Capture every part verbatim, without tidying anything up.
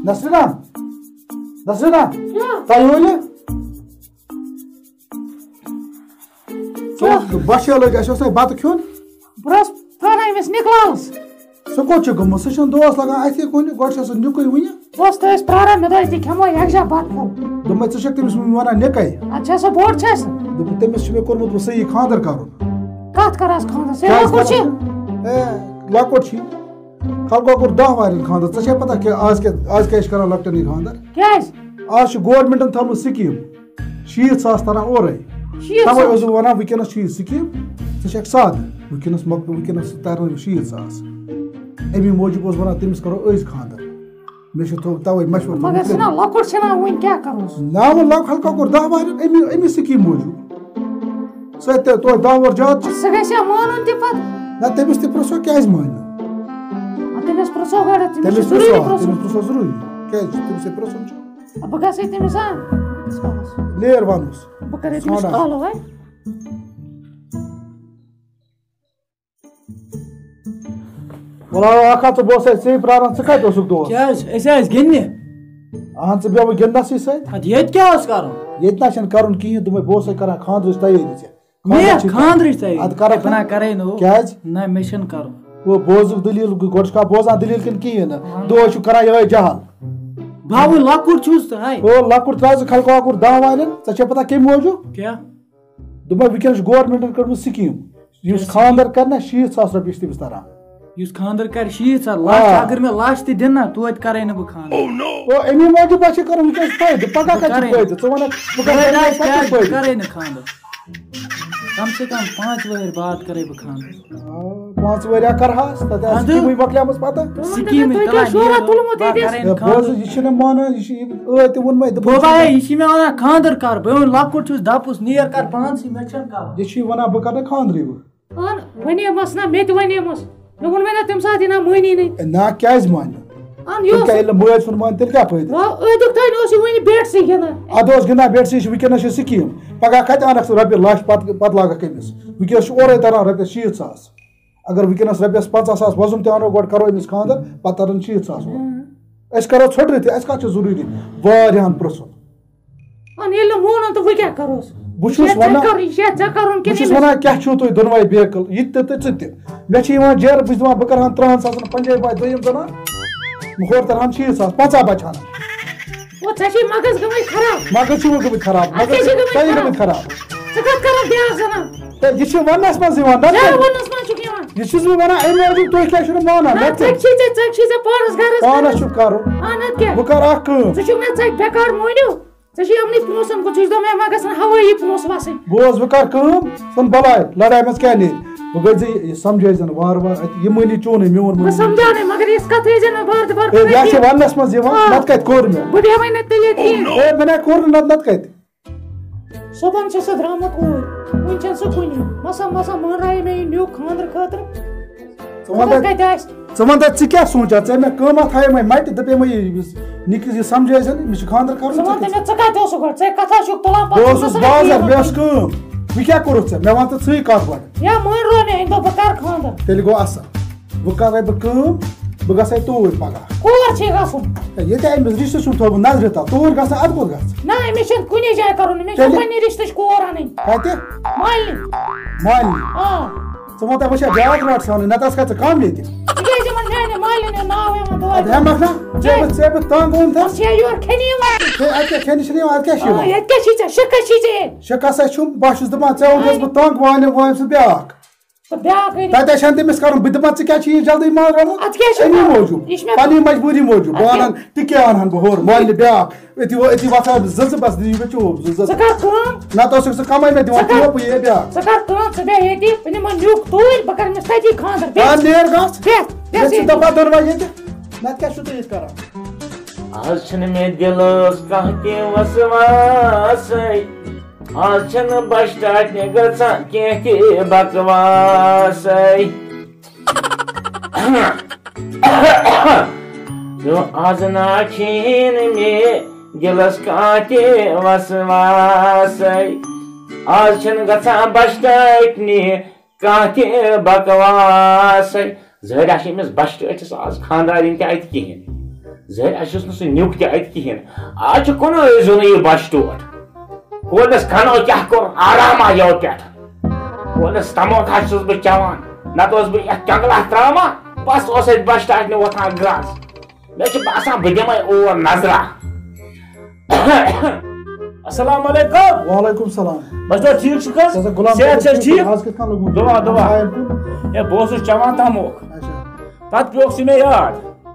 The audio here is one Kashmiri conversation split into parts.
نسریٖنا، نسریٖنا، تۄہہِ یہِ ؤنِو؟ ژٕ وَن، بۄچھِ لٔج، اَسہِ اوس نَے بَتہٕ کھیوٚن۔ بہٕ اوسُس پرٛاران أمِس نِکلالَس۔ سُہ کوٚت چھُ گوٚمُت؟ سُہ چھُنہٕ دۄہَس لَگان اَتھِ کُنہِ، گۄڈٕ چھُ آسان نیُکُے وٕنہِ۔ بہٕ اوسُس تۄہہِ أسۍ پرٛاران، مےٚ دوٚپ أتی کھٮ۪مو یَکجاہ بَتہٕ پھوٚل۔ دوٚپمَے، ژٕ چھَکھ تٔمِس وٕنہِ وَنان نِکَے؟ اَدٕ چھا سۄ بوٚڑ چھَس؟ دوٚپُن، تٔمِس چھُ مےٚ کوٚرمُت وۄنۍ صحیح خانٛدَر کَرُن۔ کَتھ کَرَس خانٛدَر؟ سُہ کیٛازِ لۄکُٹ چھُ۔ کَرُن؟ اے، لۄکُٹ چھُ۔ کَلہٕ کۄکُر دَہ وارٮ۪ن خانٛدَر، ژےٚ چھےٚ پَتہ کہِ آز کیٛاہ، آز کیٛاہ چھِ کَران لۄکٹٮ۪ن یہِ خانٛدَر؟ کیٛازِ؟ آز چھِ گورمٮ۪نٛٹَن تھٲومٕژ سِکیٖم۔ شیٖتھ ساس تران اورے۔ شیٖتھ ساس؟ توے اوسُس بہٕ ونان، وٕنکیٚنس چھِ یہِ سکیٖم، ژٕ چھکھ سادٕ۔ وٕنکیٚنس مۄکلہِ، وٕنکیٚنس ترن شیٖتھ ساس۔ امی موٗجوٗب اوس ونان، تٔمِس کرو أزۍ خانٛدر۔ مےٚ چھُ تھوٚو توے مشورٕ مگر تھوٚومُت۔ چھُنہ لۄکُٹ چھُنہ وُنہِ، کیٛاہ کروس؟ نا، وۄنۍ لۄک-، ہلکا کوٚر دَہ وارِ، امی، امی سکیٖم موٗجوٗب۔ سُہ تہِ توتہِ دَہ وُہر زیادٕ چھِ۔ سُہ گژھِ ہا مانُن تہِ پتہٕ۔ نہ، تٔمِس تہِ پرٛژھو، کیٛازِ مانہِ نہٕ؟ آ، تٔمِس پرٛژھو گۄڈٕ، تٔمِس تٔمِس چھُ ضروٗری پرٛژھو، پرٛژھُن۔ تٔمِس پرٛژھو ضروٗری۔ کیٛازِ؟ تٔمِس ہے پرٛژھُن چھُ۔ بہٕ گژھٕ تٔمِس اَنہٕ۔ نیر وَنُس۔ بہٕ کَرٕ تٔمِس ژھانٛڈَس۔ کال وۄنۍ۔ وَلہٕ اَکھ ہَتھ تہٕ بہٕ اوسَے ژےٚ پرٛاران، ژٕ کَتہِ اوسُکھ دۄہَس؟ کیٛازِ؟ أسۍ ٲسۍ گِنٛدنہِ۔ اَہَن، ژٕ بیٚہوٕ گِنٛدنَسٕے سۭتۍ۔ اَدٕ ییٚتہِ کیٛاہ اوس کَرُن؟ ییٚتہِ نہ چھَنہٕ کَرُن کِہیٖنۍ، دوٚپمَے بہٕ اوسَے کَران خانٛدرٕچ تیٲری ژےٚ۔ مےٚ خانٛدر چھِ خانٛدرٕچ تیٲری؟ اَدٕ کَرَکھ بہٕ نا نا۔ کَرَے نہٕ ہُہ۔ کیٛازِ؟ نہ، مےٚ چھَنہٕ کَرُن۔ وۄنۍ بوزُکھ دٔلیٖل، گۄڈٕ چھُکھا بوزان دٔلیٖل کِنہٕ کِہیٖنۍ نہٕ؟ وَن۔ دۄہَے چھُکھ کَران یِہوٚے جہل۔ بہٕ ہا وۄنۍ لۄکُٹ چھُس تہٕ ہاے۔ او، لۄکُٹ ترٛاو ژٕ کھلکہٕ کۄکُر دَہ والٮ۪ن، ژےٚ چھےٚ پَتہ کَمہِ موٗجوٗب؟ کیٛاہ؟ دوٚپمَے وٕنکیٚنَس چھِ گورمٮ۪نٛٹَن کٔڑمٕژ سِکیٖم، یُس کیٛاہ خانٛدر کَرِ نا، شیٖتھ ساس رۄپیہِ چھِ تٔمِس تَران۔ یُس خانٛدر کَرِ شیٖتھ ساس، لَچھ، آ۔ اگر مےٚ لَچھ تہِ دِن نا، توتہِ کَرَے نہٕ بہٕ خانٛدر۔ او، اَمی موٗجوٗب ما چھِ کَرُن، وٕنکیٚنَس فٲیدٕ، پَگاہ بہٕ کَتہِ چھُ کَرَے نہٕ۔ فٲیدٕ؟ ژٕ وَنَکھ، بہٕ کَرٕ فٲیدٕ آسہِ فٲیدٕ، کیٛازِ؟ پَتہٕ بہٕ فٲیدٕ۔ کَرَے نہٕ خانٛدر۔ کم سے کم پانٛژھ ؤہٕرۍ بعد کَرَے بہٕ خانٛدر۔ آ، پانٛژھ ؤری ہا کَرہَس، تَتہِ آسہِ اَدٕ؟ سِکیٖمٕے مۄکلیمٕژ پَتہٕ۔ تُہۍ سِکیٖمٕے تۄہہِ کیٛاہ تَلان شورا نیرو، تُلمُت بہٕ ییٚتہِ؟ کَرَے نہٕ ہے، خانٛدر۔ بوز، یہِ چھُنہٕ مانان، یہِ چھُ یہِ ٲدۍ تہِ ووٚنمَے، دوٚپُن، بوبا، ہے، یہِ چھِ مےٚ وَنان خانٛدر کَر، بہٕ ووٚن لۄکُٹ چھُس، دَپُس نیر کَر پانسٕے، مےٚ چھَنہٕ کَرُن۔ یہِ چھُ یہِ وَنان، بہٕ کَرٕ نہٕ خانٛدرٕے وۄنۍ۔ اَہَن، وَنیمَس نا، مےٚ تہِ وَنیمَس۔ مےٚ ووٚن وۄنۍ نا تَمہِ ساتہٕ، یہِ نا مٲنی نہٕ۔ ہے، نا، کیٛازِ مانہِ نہٕ؟ اَہَن، یہِ تیٚلہِ اوس کیٛاہ، ییٚلہِ نہٕ مٲلۍ سُنٛد مانہِ، تیٚلہِ کیٛاہ فٲیدٕ؟ وا-، أزیُک تام اوس یہِ وٕنہِ بیٹسٕے گِنٛدان۔ اَدٕ اوس گِنٛدان بیٹسٕے، یہِ چھِ وٕنکیٚنَس چھِ سِکیٖم۔ پَگاہ کَتہِ اَنَکھ ژٕ رۄپیہِ لَچھ، پَتہٕ، پَتہٕ لاگَکھ أمِس؟ وٕنکیٚنَس چھُ اورَے تَران رۄپیَس شیٖتھ ساس۔ اگر وٕنکیٚنَس رۄپیَس پنٛژاہ ساس وۄزُم تہِ اَنو، گۄڈٕ کَرو أمِس خانٛدَر، پَتہٕ تَرَن شیٖتھ ساس اورٕ۔ أسۍ کَرو ژھۄٹرٕ تہِ، اَسہِ کَتھ چھُ ضروٗری واریاہَن پرٛژھُن؟ اَہَن، ییٚلہِ نہٕ مونُن تہٕ وۄنۍ کیٛاہ کَروس؟ بہٕ چھُس یہِ چھا ژےٚ وَنان، کَرُن، یہِ چھا ژےٚ کَرُن بہٕ کِنہٕ چھُس أمِس؟ وَنان، کیٛاہ چھُو تُہۍ دۄنوَے بیکٕل؟ یہِ تہِ تہٕ ژٕ تہِ۔ مےٚ چھِ یِوان جیرٕ، بہٕ چھُس دَپان، بہٕ کَرٕہَن تٕرٛہَن ساسَن پنٛجٲبۍ بچہِ دوٚیِم زَنان، ہورٕ تَرٕہَن شیٖتھ ساس، پنٛژاہ بَچہٕ ہَن۔ او، ژےٚ چھے مغز گٔمٕتۍ خراب۔ مغز چھُ وۄنۍ گٔمٕتۍ خراب، اَدٕ مگر کیٛاہ چھِ گٔمٕتۍ ژےٚ یہِ خراب؟ گٔمٕتۍ خراب۔ ژٕ کَتھ کَرَکھ بیٛاکھ زَنان؟ ہے، یہِ چھُ وَننَس منٛز یِوان، نہ کیٛاہ کہِ وَننَس منٛز چھُکھ یِوان؟ یہِ چھُس بہٕ وَنان، اَمہِ موٗجوٗب تُہۍ کیٛاہ چھُو نہٕ مانان؟ نہ، نہ کہِ ژےٚ چھُے ژےٚ، ژےٚ چھُے ژےٚ پانَس گَرَس پانَس گَرَس۔ چھُ کَرُن۔ اَہَن، اَدٕ کیٛاہ؟ بہٕ کَرٕ اَکھ کٲم۔ ژٕ چھُکھ مےٚ ژَکہِ بٮ۪کار مٲنِو۔ ژےٚ چھُے یِمنٕے پونٛسَن کُن، ژٕ چھُکھ دَپان مےٚ ما گژھن ہوٲیی پونٛسہٕ وَسٕنۍ۔ بوز، بہٕ کَرٕ کٲم، ژھٕن بَلاے، لَڑایہِ منٛز کیٛاہ نیرِ؟ بہٕ گٔے ژےٚ یہِ سَمجھٲے زَن وارٕ وارٕ اَتہِ، یہِ مٲنی چونُے میون بہٕ مٲنی۔ سَمجھاونَے، مگر یِژھ کَتھ تھٲیزِ نہٕ بار تہٕ بار ہے، یہِ ہا چھِ کَران وَننَس منٛز یِوان، آ۔ نَتہٕ کَتہِ کوٚر مےٚ؟ بہٕ بیٚہمَے نہٕ تیٚلہِ ییٚتہِ کِہیٖنۍ۔ ہے، مےٚ نَے کوٚر نہٕ، نَتہٕ، نَتہٕ کَتہِ؟ صُبحن چھُ سُہ درٛامُت اوٗرۍ، وُنہِ چھَنہٕ سُہ کُنی۔ مَسا، مَسا مٲنرایے مےٚ یہِ نیُک خانٛدرٕ خٲطرٕ۔ ژٕ وَن خبر تہٕ، کَتہِ آسہِ۔ ژٕ وَن تہٕ، ژٕ کیٛاہ سونٛچان؟ ژےٚ مےٚ قۭمَتھ ہایے مَے مَٹہِ، دَپے مےٚ یہِ، یہِ نِکِس یہِ سَمجھٲے زَن، مےٚ چھُ خانٛدر کَرُن، ژٕ ژٕ وَن تہٕ کیٛاہ مےٚ، ژٕ کَتہِ اوسُکھ گۄڈٕ؟ ژےٚ کَتھ حظ چھُکھ تُلان پَتہٕ بہٕ اوسُس چھُکھ نہٕ بازر، سَمجھان مےٚ ٲس کِہیٖنۍ۔ کٲم۔ وۄنۍ کیٛاہ کوٚرُتھ ژےٚ؟ مےٚ وَن تہٕ ژٕے کَتھ گۄڈٕ۔ یا مٲنۍ رو مےٚ، أمۍ دوٚپ بہٕ کَرٕ خانٛدر۔ تیٚلہِ گوٚو اَصٕل۔ وۄنۍ کَرَے بہٕ کٲم، بہٕ گژھَے توٗرۍ پَگاہ۔ کور چھے گژھُن؟ ہے، ییٚتہِ أمِس رِشتہٕ چھُم تھوٚومُت نظرِ تَل، توٗرۍ گژھٕ، اَدٕ کوٚت گژھٕ؟ نہ، أمِس چھَنہٕ کُنی جایہِ کَرُن، أمِس چھُ تیٚلہِ؟ پنٛنہِ رِشتٕچ کور اَنٕنۍ۔ کَتہِ؟ مالنہِ۔ مالنہِ؟ آ۔ ژٕ وَن تہٕ وۄنۍ چھا بیٛاکھ واٹ سانٕے، نَتہٕ آسہٕ کھا ژٕ کَم ییٚتہِ؟ ژٕ کیٛازِ یِمَن میٛانہِ مالنہِ ہُنٛد ناو ہٮ۪وان دۄہَے اَدٕ دۄہَے؟ ہٮ۪مَکھ نا، ژےٚ ہے۔ بہٕ، ژےٚ بہٕ تنٛگ ووٚن تہٕ۔ بَس چھےٚ یورٕ کھٮ۪نہِ یِوان۔ ہے، اَتہِ کیٛاہ کھٮ۪نہِ چھِنہٕ یِوان، اَتہِ کیٛاہ چھِ آ، یِوان؟ ییٚتہِ کیٛاہ چھی ژےٚ؟ شِکَس چھے چھُم، بہٕ ہا چھُس دَپان، ژےٚ ووٚنُتھ اوسُس بہٕ تنٛگ، وۄنۍ اَنہِ، وۄنۍ اَنہِ سُہ بیٛاکھ۔ تہٕ بیٛاکھ أنِو۔ تَتہِ آسہِ ہَن تٔمِس کَرُن، بہٕ دَپان، ژٕ کیٛاہ چھِ یہِ جلدی منٛز رَنان؟ اَدٕ کیٛاہ چھِ اَمی کَرُن؟ موٗجوٗب۔ یہِ چھِ مےٚ پَنٕنۍ مجبوٗری موٗجوٗب۔ بہٕ اَدٕ اَنہٕ ہَن ٹِکے اَنہٕ ہَن بہٕ ہورٕ، مالنہِ بیٛاکھ۔ أتی وۄنۍ، أتی وَسہٕ ہا بہٕ زٕ زٕ بَس، دِیِو مےٚ چوب زٕ زٕ۔ ژٕ کَر کٲم۔ نَتہٕ اوسُکھ ژٕ کَمٲے مےٚ دِوان ژٕ کَر، چوب، یہِ بیٛاکھ۔ ژٕ کَر کٲم، ژٕ بیٚہہ ییٚتی، بہٕ نِمَن نیُک توٗرۍ، بہٕ کَرٕ أمِس تٔتی خانٛدر۔ بیٚہہ۔ آ، نیر گژھ۔ بیٚہہ، بیٚہہ ییٚتہِ چھِ ژٕ ییٚتی۔ دَپان دۄنوَے ییٚتہِ۔ نَتہٕ کیٛاہ چھُو تُہۍ ییٚتہِ کَران؟ آز چھِنہٕ مےٚ دِلَس کانٛہہ تہِ وسواسَے۔ آز چھَنہٕ بَس ٹاٹنہِ گژھان کینٛہہ تہِ بکواسَے۔ یو آز نا چھِنہٕ مےٚ دِلَس کانٛہہ تہِ وسواسَے۔ آز چھَنہٕ گژھان بَس ٹاٹنہِ کانٛہہ تہِ بکواسَے۔ زٔہریا چھِ أمِس بَس ٹٲٹھِس آز خانٛدارِنۍ تہِ اَتہِ کِہیٖنۍ۔ زہرِ، اَسہِ اوس نہٕ سُہ نیُک تہِ اَتہِ کِہیٖنۍ۔ آز چھُ کُنُے زوٚنُے یہِ بَچہٕ ٹوٹھ۔ کورنَس کَنو کیٛاہ کوٚر، آرام آیو پٮ۪ٹھ۔ کورنَس تموکھا چھُس بہٕ چٮ۪وان، نَتہٕ اوس بہٕ یَتھ جنٛگلَس ترٛاوان، بَس اوس اَتہِ بَچہٕ ٹاٹنہِ وۄتھان گرٛس۔ مےٚ چھُ باسان، بہٕ دِمَے اور نظرا۔ السلام علیکم۔ وعلیکم السلام۔ بس، تُہۍ ٹھیٖک چھِو حظ؟ ژٕ ہسا غلام صحت قادر چھِ حظ ٹھیٖک؟ آز کِتھ کٔنۍ لوٚگمُت؟ دُعا، دُعا۔ ہمساین کُن؟ ہے، بہٕ اوسُس چٮ۪وان تموکھ۔ اچھا۔ پتہٕ پیوٚکھ سُہ مےٚ یاد۔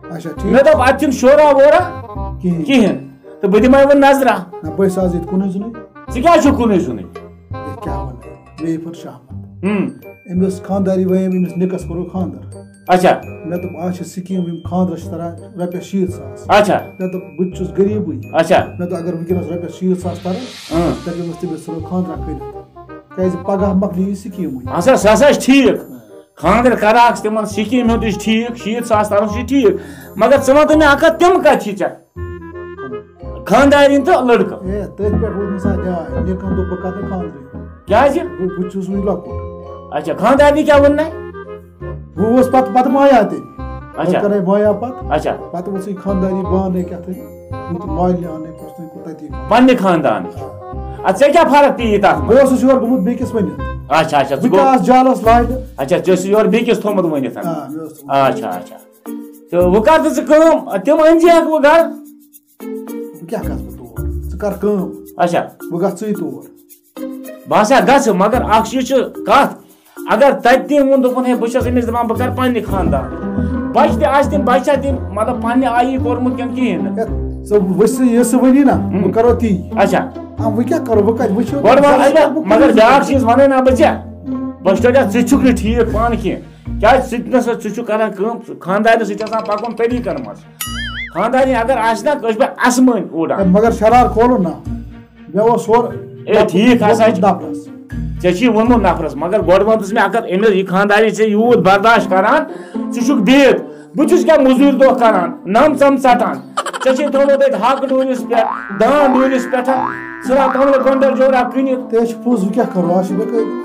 اچھا، ٹھیٖک۔ مےٚ دوٚپ، اتہِ چھُنہٕ شورا وورا کِہیٖنۍ۔ کِہیٖنۍ۔ تہٕ بہٕ دِمے وۄنۍ نظرا۔ نہ، بہٕ چھُس آز ییٚتہِ کُنُے زوٚنُے۔ ژٕ کیٛاہ چھُکھ کُنُے زوٚنُے؟ ہے، کیٛاہ وَنہٕ؟ مےٚ یہِ پھٔر شامت۔ ہُم۔ أمِس خانٛداری وَنیٚم، أمِس نِکَس کوٚرُکھ خانٛدر۔ اچھا۔ مےٚ دوٚپ، آز چھِ سِکیٖم، یِم خانٛدرَس چھِ تَران رۄپیَس شیٖتھ ساس۔ اچھا۔ مےٚ دوٚپ، بہٕ تہِ چھُس غریٖبٕے۔ اچھا۔ مےٚ دوٚپ، اگر وٕنکیٚنَس رۄپیَس شیٖتھ ساس تَرَن، اۭں۔ دَپہِ أمِس تٔمِس ژھٕنو خانٛدرا کٔرِتھ۔ کیٛازِ پَگاہ مۄکلہِ یہِ سِکیٖمٕے۔ اچھا، سُہ ہسا چھِ ٹھیٖک۔ خانٛدر کَرہاکھ تِمَن سِکیٖم ہُنٛد تہِ چھِ ٹھیٖک، شیٖتھ ساس تَرُن چھُ ٹھیٖک۔ مگر ژٕ وَن تہٕ مےٚ اَکھ کَتھ، تِم کَتہِ چھِ ژےٚ؟ خانٛدارِنۍ تہٕ لٔڑکہٕ۔ اے، تٔتھۍ پٮ۪ٹھ ووت مےٚ سا دیان، نِکَن دوٚپ، بہٕ کَرٕ نہٕ خانٛدرٕے۔ کیٛازِ؟ بہٕ، بہٕ چھُس وٕنہِ لۄکُٹ۔ اچھا، خانٛدارنہِ کیٛاہ ووٚن نَے؟ بہٕ اوس پَتہٕ، پَتہٕ مایا تہِ۔ اچھا۔ بہٕ کَرے مایا پَتہٕ۔ اچھا۔ پَتہٕ ؤژھ یہِ خانٛداری بانَے کیٛاہ تھٲے۔ بہٕ تہِ مالنہِ اَنَے پرٛژھنَے کوٗتاہ تی۔ پنٛنہِ خانٛدانٕچ؟ اَدٕ ژےٚ کیٛاہ فرق پیٚیہِ تَتھ منٛز؟ بہٕ اوسُس یورٕ گوٚمُت بیٚکِس ؤنِتھ۔ اچھا، اچھا، ژٕ بہٕ گوٚو-، کیٛاہ آس جالَس لاینہِ؟ اچھا، ژےٚ ٲسٕے یورٕ بیٚکِس تھوٚمُت ؤنِتھ۔ آ، مےٚ اوس تھوٚمُت۔ اچھا، اچھا۔ تہٕ وۄنۍ کر تہٕ ژٕ کٲم، تِم أنۍ زِہَکھ وۄنۍ گرٕ۔ وۄنۍ کیٛاہ گژھٕ بہٕ تور؟ ژٕ کر کٲم۔ اچھا۔ وۄنۍ گژھ ژٕے تور۔ بہٕ ہسا گژھٕ، مگر اکھ چیٖز چھِ کتھ، اگر تتہِ تہِ ووٚن، دوٚپُن، ہے، بہٕ چھَس أمِس دَپان، بہٕ کَرٕ پننہِ خاندان۔ بچہِ تہِ آسہِ تِم، بچہِ چھا تِم، مطلب، پننہِ آیی کوٚرمُت کِنہٕ کِہیٖنۍ نہٕ؟ ہے، ژٕ وٕچھ سا، یہِ سُہ وَنی نا، ہُم۔ بہٕ کَرو تی۔ اچھا۔ آ، وۄنۍ کیٛاہ کَرو، بہٕ کَتہِ وٕچھو؟ گۄڈٕ وَن، بہٕ اچھا، کَرٕ، بہٕ مگر کَرٕ بیٛاکھ چیٖز وَنَے نا بہٕ ژےٚ، بہٕ چھُس دَپان، ژٕ تہِ چھُکھ نہٕ ٹھیٖک پانہٕ کینٛہہ۔ کیٛازِ ژٕ تہِ نہ سا، ژٕ چھُکھ کَران کٲم، خاندارنہِ سۭتۍ چھِ آسان پَکُن طریٖقَن منٛز۔ خاندارنہِ اگر آسہِ نا کٲنٛسہِ پٮ۪ٹھ اَسمٲنۍ اُڑان۔ ہے، مگر شرار کھولُن نا۔ مےٚ اوس ہورٕ اے، ٹھیٖک ہسا چھُ۔ نفرس۔ ژےٚ چھُے ووٚنمُت نفرس، مگر گۄڈٕ وَن تہٕ ژٕ مےٚ اگر أمِس یہِ خاندارنہِ ژےٚ یوٗت برداشت کران، ژٕ چھُکھ بِہِتھ۔ بہٕ چھُس کیٛاہ مٔزوٗرۍ دۄہ کران، نَم ژَم ژَٹان۔ ژےٚ چھے تھوٚومُت اَتہِ ہاکہٕ ڈوٗرِس پٮ۪ٹھ، دان ڈوٗرِس پٮ۪ٹھ، ژھٕنان توٚملہٕ گۄنٛڈل جورا کٕنِتھ۔ تہِ چھُ پوٚز، وۄنۍ کیٛاہ کرو، آز چھِ بیکٲری۔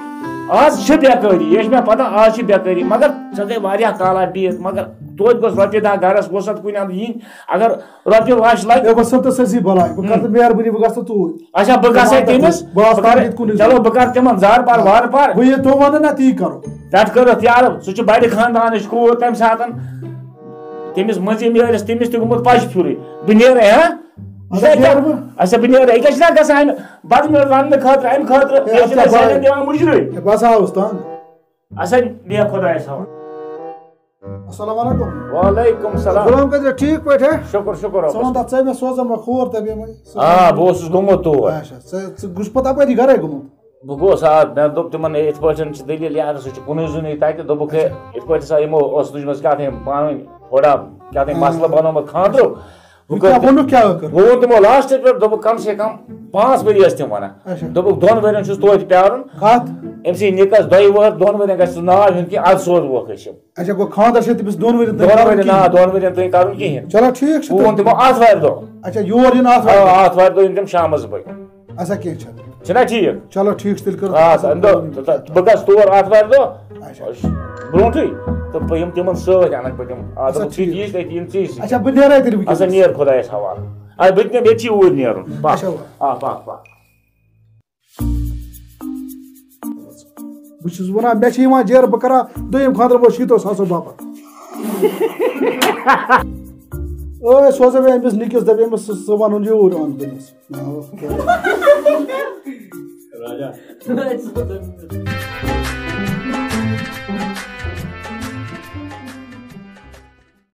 آز چھِ بیکٲری، یہِ چھِ مےٚ پتہ، آز چھِ بیکٲری، مگر ژےٚ گٔے واریاہ کالا بِہِتھ، مگر توتہِ گوٚژھ رۄپیہِ دَہ گرس وسعت کُنہِ اندٕ یِنۍ۔ اگر رۄپیہِ لچھ لگہِ۔ ہے، وۄنۍ سا تہٕ سا زی بلاے، بہٕ کرٕ تہٕ مہربٲنی، بہٕ گژھٕ نہٕ توٗرۍ۔ اچھا، بہٕ گژھٕ ہے تٔمِس، بہٕ آسہٕ بہٕ کرٕ، تَتہِ یِتھ کُنُے چلو، زوٚن۔ بہٕ کرٕ تِمن زارٕ پار وارٕ پار۔ وۄنۍ یہِ تِم وَنَن نا، تی کرو۔ پٮ۪ٹھ کٔرٕتھ یارٕ، سُہ چھُ بَڑِ خاندانٕچ کوٗر تَمہِ ساتَن۔ تٔمِس مٔنٛزِم یٲرِس، تٔمِس تہِ گوٚمُت پَچہِ پھیُرٕے۔ بہٕ نیرٕ، ہا؟ اچھا، یہِ کیٛاہ؟ نیرٕ بہٕ۔ اچھا، بہٕ نیرٕ۔ یہِ کیٛاہ چھُنہ گژھان؟ بدمیل رَننہٕ خٲطرٕ، اَمہِ خٲطرٕ، ہے، یہِ چھُنہ اَدٕ کیٛاہ زَنٮ۪ن پَرٕ؟ دِوان مُجرٲے۔ ہے، بہٕ ہسا آوُس تنٛگ۔ اچھا، بیٚہہ خۄدایَس حوالہٕ۔ السلام علیکم۔ وعلیکم السلام۔ غلام قادر، ٹھیٖک پٲٹھۍ، ہے؟ شُکُر، شُکُر ژٕ رۄبَس وَن کُن۔ تَتھ، ژٕ ٲسۍ مےٚ سوزان مےٚ کھور، دَپے مےٚ، ژٕ آ، بہٕ اوسُس گوٚمُت تور۔ اچھا، ژٕ، ژٕ گوٚژھ پَتہٕ اَپٲری گَرَے گوٚمُت؟ بہٕ گوس، آ، مےٚ دوٚپ تِمن، "ہے، یِتھ پٲٹھۍ چھِ دٔلیٖل، یہِ اگر سُہ چھُ کُنُے زوٚنُے تَتہِ"، دوٚپُکھ، "ہے، اچھا۔ یِتھ پٲٹھۍ ہسا یِمو اوس تُجمَژ کیٛاہ تام پانہٕ ؤنۍ تھوڑا کیٛاہ تام آ۔ مسلہٕ بنومُت خانٛدرُک۔" بہٕ وۄنۍ کیٛاہ کٔر، ووٚنُکھ کیٛاہ ٲخٕر؟ بہٕ ووٚن تِمو لاسٹَس پٮ۪ٹھ، دوٚپُکھ، کم سے کم پانٛژھ ؤری ٲسۍ تِم وَنان۔ اچھا۔ دوٚپُکھ، "دۄن ؤرِین چھُس توتہِ پیارُن۔ کَتھ؟ أمۍ سٕے نِکَس دۄیہِ وٕہٕرۍ، دۄن ؤرِین گژھِ سُہ ناو ہیوٚن کینٛہہ، اَدٕ سوزوکھ أسۍ یِم۔" اچھا، گوٚو خانٛدر چھُ تٔمِس دۄن ؤرِین تام دۄن کَرُن ؤرِین، آ، کِہیٖنۍ؟ دۄن ؤرِین تام کَرُن کِہیٖنۍ۔ چلو، ٹھیٖک چھُ بہٕ ووٚن تیٚلہِ۔ تِمو آتھوارِ دۄہ۔ اچھا، یور یِن آتھوارِ آ، دۄہ؟ آتھوارِ دۄہ یِن تِم شامَس بٲگۍ۔ اچھا، کینٛہہ چھُنہٕ۔ چھُنہ ٹھیٖک؟ چلو، ٹھیٖک چھُ، تیٚلہِ کٔرِو آ، تُہۍ تَمہِ دۄہ، کٲم۔ تہٕ بہٕ گژھٕ تور آتھوارِ دۄہ۔ اچھا۔ برونٛٹھٕے۔ تہٕ بہٕ یِمہٕ تِمَن سۭتۍ، اَنَکھ بہٕ تِم۔ آ، اچھا، دوٚپُکھ، "ژٕ ٹھیٖک۔ یِیٖزِ تٔتی، یِن ژٕے سۭتۍ۔" اچھا، بہٕ نیرے تیٚلہِ وٕنکیٚنَس۔ اچھا، نیر خۄدایَس حوالہٕ۔ آ، بہٕ تہِ نیر، مےٚ تہِ چھِ اوٗرۍ نیرُن۔ پَکھ۔ اچھا، وَلہٕ۔ آ، پَکھ، پَکھ۔ بہٕ چھُس وَنان، مےٚ چھِ یِوان جیرٕ، بہٕ کَرٕ ہا دوٚیِم خانٛدر وۄنۍ شیٖتو ساسو باپَتھ۔ اوے، سوزے مےٚ أمِس نِکِس، دَپہِ أمِس، ژٕ، ژٕ وَنُن یوٗرۍ اَن تٔمِس۔ راجا۔